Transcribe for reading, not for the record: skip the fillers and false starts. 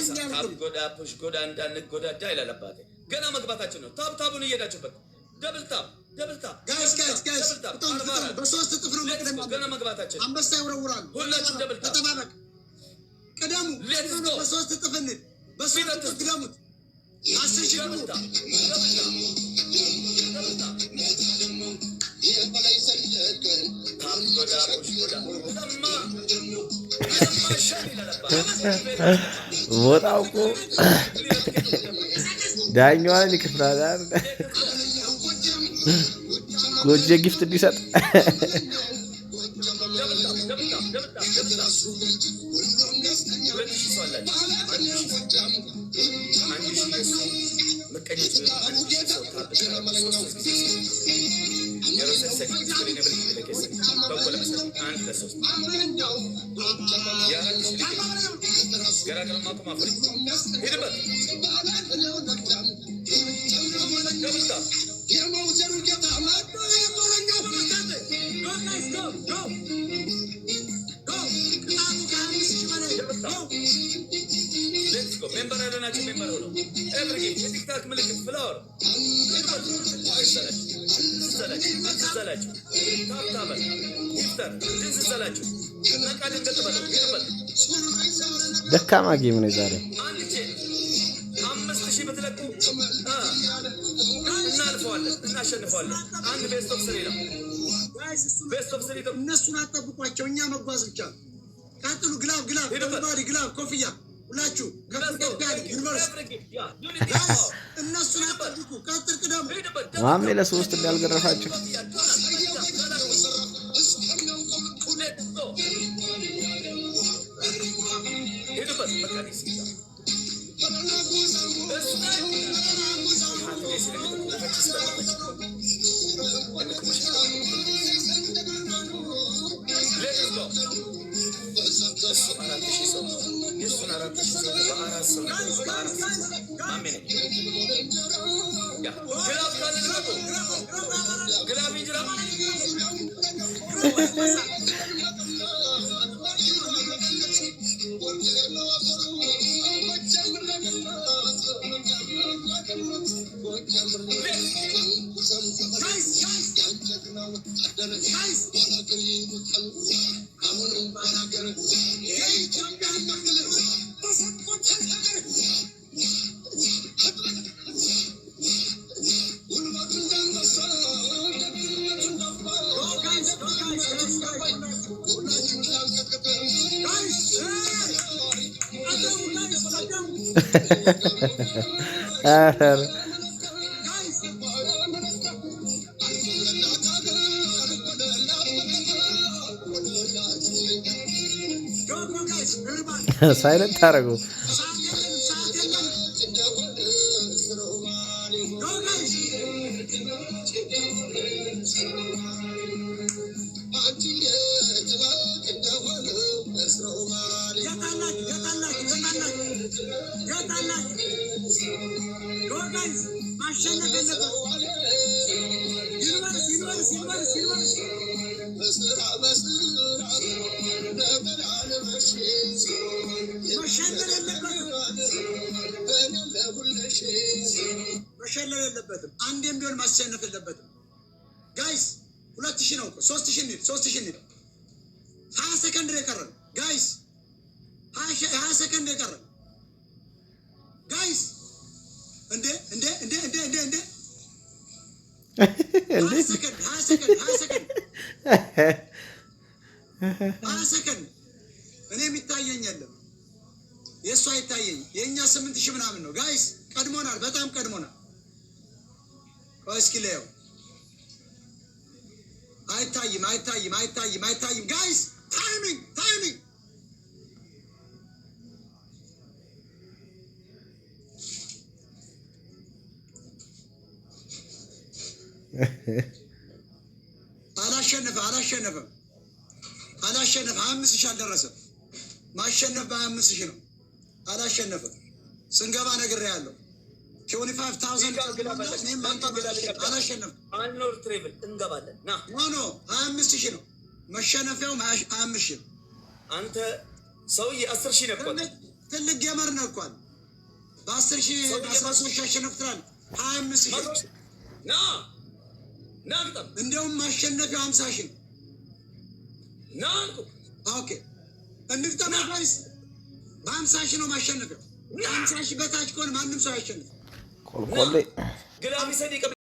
እንዲያልቅ Tap godhaa, push godhaa, እንዳንጎዳዳ ይላል አባቴ። ገና መግባታችን ነው። Tap tap ኡን እየሄዳችሁበት double tap, double tap. Guys, guys, guys፣ Double tap. ፍጠኑ ፍጠኑ። በሶስት እጥፍ ነው መቅደም ገና ያለብን። መግባታችን። አንበሳ ይወረውራሉ። ሁላችሁም double tap. ተጠባበቅ። ቅደሙ። Let's go. በሶስት እጥፍ እንሂድ። በሶስት እጥፍ ቅደሙት። 10,000 ግቡ። Double tap, double tap, double tap. Tap godhaa, push godhaa. ለማ ለማ ሸን ይላል አባቴ። ቦታው እኮ ዳኛዋን ይከፍላል አይደል? ጎጄ gift እንዲሰጥ። Double tap, double tap, double tap, double tap. 2,000 ሰው አላችሁ። 1,000 ሰው፣ 1,000 የእሱ ምቀኞች ቢሆኑ 1,000 ሰው tap ሶስት ጊዜ yeroo sadi sadi screen ብል ለኬሰ tokko, lama, sadi, አንድ ለሶስት የ4,000 ልጅ garaagarummaa 4,000 ሂድበት። Double tap. Go guys, go, go, go። ቅጣቱ ከ5,000 በላይ። Go. Let's go. Member ያልሆናችሁ member ሆኖ every gift የ TikTok ምልክት flower ትንስሰላችሁ tap tapper gifter ትንስሰላችሁ ነቃ ድንገት በለው ሂድበት። ደካማ game ነው ዛሬ። አንድ ቼ 5,000 ብትለቁ እናልፈዋለን፣ እናሸንፈዋለን። አንድ best of three ነው። Guys፣ እሱን Best of three. እነሱን አጠብቋቸው፣ እኛ መጓዝ ብቻ ነው። ቀጥሉ። Glove, glove, everybody glove፣ ኮፍያ ሁላችሁ ከፍ ከፍ ያለ universe። Guys፣ እነሱን አጠብቁ። ቀጥል፣ ቅደሙ። ማሜ ለሶስት እንዳልገረፋቸው። ሂዱበት በቃ እሱ Let's go. እሱ 4,000 ሰው፣ የእሱን 4,000 ሰው በአራት ሰው ነው፣ በአራት ሰው ማሜ ነኝ። Yeah, glove ካለ ልቀቁ። Glove እንጅራ። Guys, guys, guys. Go guys, go guys, guys, guys, ቀደሙ guys፣ ቀደሙ። ኧረ Guys. Go, go guys, everybody. Silent አደረገው። ሰዓት የለንም፣ ሰዓት የለንም። Go guys. የት አላችሁ? የት አላችሁ? የት አላችሁ? የት አላችሁ? Go guys፣ ማሸነፍ የለበትም። Universe, universe, universe, universe. መሸለል የለበትም። መሸለል የለበትም። አንዴም ቢሆን ማሸነፍ የለበትም። Guys፣ 2,000 ነው እኮ፣ 3,000 እንሂድ፣ 3,000 እንሂድ። 20 ሰከንድ ነው የቀረን guys፣ 20 ሰከንድ ነው የቀረን guys። እንዴ እንዴ እንዴ እንዴ እንዴ እንዴ! እንዴ! 20 ሰከንድ፣ 20 ሰከንድ፣ 20 ሰከንድ፣ 20 ሰከንድ። እኔ የሚታየኝ የለም፣ የእሱ አይታየኝ። የእኛ 8,000 ምናምን ነው guys። ቀድሞናል፣ በጣም ቀድሞናል። ቆይ እስኪ ለየው። አይታይም፣ አይታይም፣ አይታይም፣ አይታይም። Guys, timing, timing. አላሸነፈ፣ አላሸነፈም፣ አላሸነፈ። 25,000 አልደረሰም። ማሸነፍ በ25,000 ነው። አላሸነፈም። ስንገባ ነግሬሃለሁ። 25,000። አላሸነፍም። አንኖር triple እንገባለን። ና። No, 25,000 ነው መሸነፊያውም፣ 25,000 ነው። አንተ ሰውዬ 10,000 ነበር። ትልቅ gamer ነህ እኮ አንተ። በ10,000 በ13,000 አሸነፍ ትላለህ። 25,000። 100,000። ና ና ግጠም። እንደውም ማሸነፊያው 50,000 ነው። ና አልኩህ። Okay፣ እንግጠም guys። በ50,000 ነው ማሸነፊያው። ከ50,000 በታች ከሆነ ማንም ሰው አያሸንፍም። ቆልቆሌ። Glove sadii.